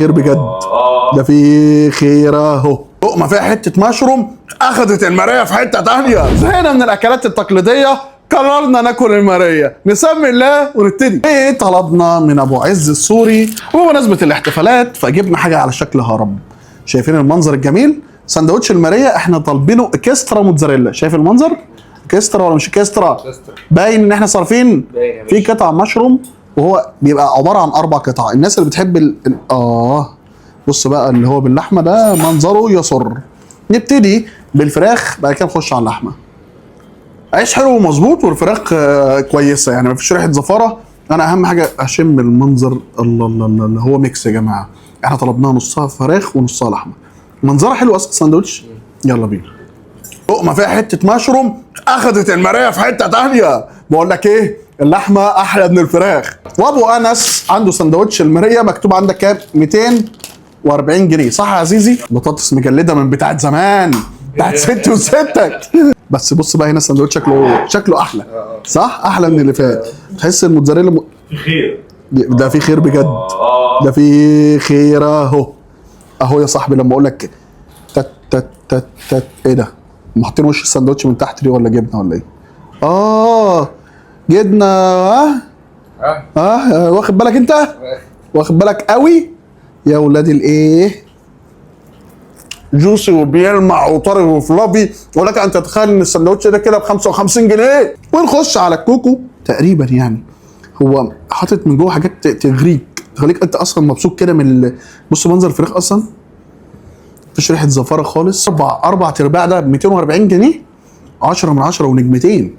خير بجد، ده في خير اهو. لقمة فيها حتة مشروم اخذت المراية في حتة تانية. زهقنا من الاكلات التقليدية، قررنا ناكل الماريه. نسمي الله ونبتدي. ايه طلبنا من ابو عز السوري وبمناسبة الاحتفالات فجبنا حاجة على شكل هرم. شايفين المنظر الجميل؟ سندوتش الماريه احنا طالبينه extra موتزاريلا. شايف المنظر؟ extra ولا مش extra؟ باين ان احنا صارفين في قطع مشروم، وهو بيبقى عبارة عن 4 قطع. الناس اللي بتحب بص بقى اللي هو باللحمه ده منظره يسر. نبتدي بالفراخ بعد كده نخش على اللحمة. عيش حلو ومظبوط والفراخ كويسة، يعني مفيش ريحه زفاره. انا اهم حاجة اشم المنظر. الله الله الله، الله. هو mix يا جماعة، احنا طلبناها نصها فراخ ونصها لحمه. منظرها حلو اصلا الساندوتش. يلا بينا. لقمة فيها حتة مشروم اخذت المراية في حتة تانية. بقول لك ايه، اللحمة احلى من الفراخ. وابو انس عنده سندوتش الماريه مكتوب عندك كام؟ 240 جنيه صح يا عزيزي؟ بطاطس مجلده من بتاعت زمان، بتاعت ست وستك. بس بص بقى هنا السندوتش شكله احلى صح؟ احلى من اللي فات. تحس الموتزاريلا في خير، ده في خير بجد، ده في خير اهو اهو يا صاحبي. لما اقول لك تت تت تت تت، ايه ده؟ حاطين وش السندوتش من تحت ليه؟ ولا جبنه ولا ايه؟ جبنه. واخد بالك انت؟ واخد بالك قوي يا ولاد الايه؟ juicy وبيلمع وطري و fluffy، ولك ان تتخيل ان السندوتش ده كده ب 55 جنيه. ونخش على الكوكو. تقريبا يعني هو حاطط من جوه حاجات تغريك، تخليك انت اصلا مبسوط كده من بص منظر الفراخ اصلا مفيش ريحه زفاره خالص. 4 ارباع ده ب 240 جنيه، 10 من 10 ونجمتين.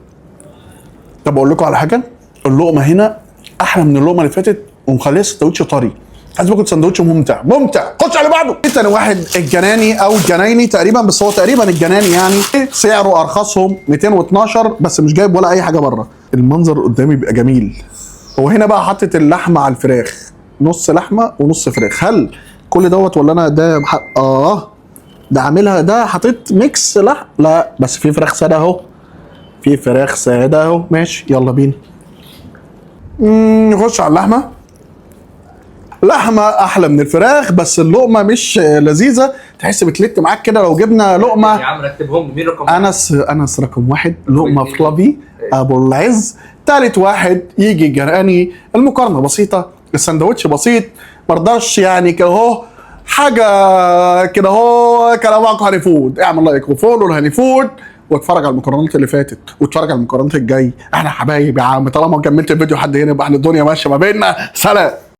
طب اقول لكم على حاجة، اللقمة هنا احلى من اللقمة اللي فاتت ومخليه السندوتش طري. عايز باكل سندوتش ممتع ممتع. خش على بعضه. تاني واحد الجناني او الجنايني تقريبا، بس هو تقريبا الجناني يعني. سعره ارخصهم 212، بس مش جايب ولا اي حاجة بره. المنظر قدامي بيبقى جميل. هو هنا بقى حاطط اللحمة على الفراخ، نص لحمه ونص فراخ. هل كل دوت ولا انا ده ده عاملها ده حاطط mix لحم؟ لا بس في فراخ ساده اهو، في فراخ ساده اهو. ماشي يلا بينا. نخش على اللحمة. لحمه احلى من الفراخ، بس اللقمة مش لذيذة، تحس بتلت معاك كده. لو جبنا لقمة يا عم رتبهم مين رقم انس رقم 1، لقمة fluffy ابو العز. تالت واحد يجي الجراني. المقارنة بسيطة، السندوتش بسيط، مرضاش يعني كده اهو حاجة كده اهو. كلام معاكم هاني فود، اعمل like و follow لهاني فود، واتفرج على المقارنات اللي فاتت واتفرج على المقارنات الجاية. احنا حبايب يا عم، طالما كملت الفيديو حد هنا يبقى احنا الدنيا ماشية ما بيننا. سلام.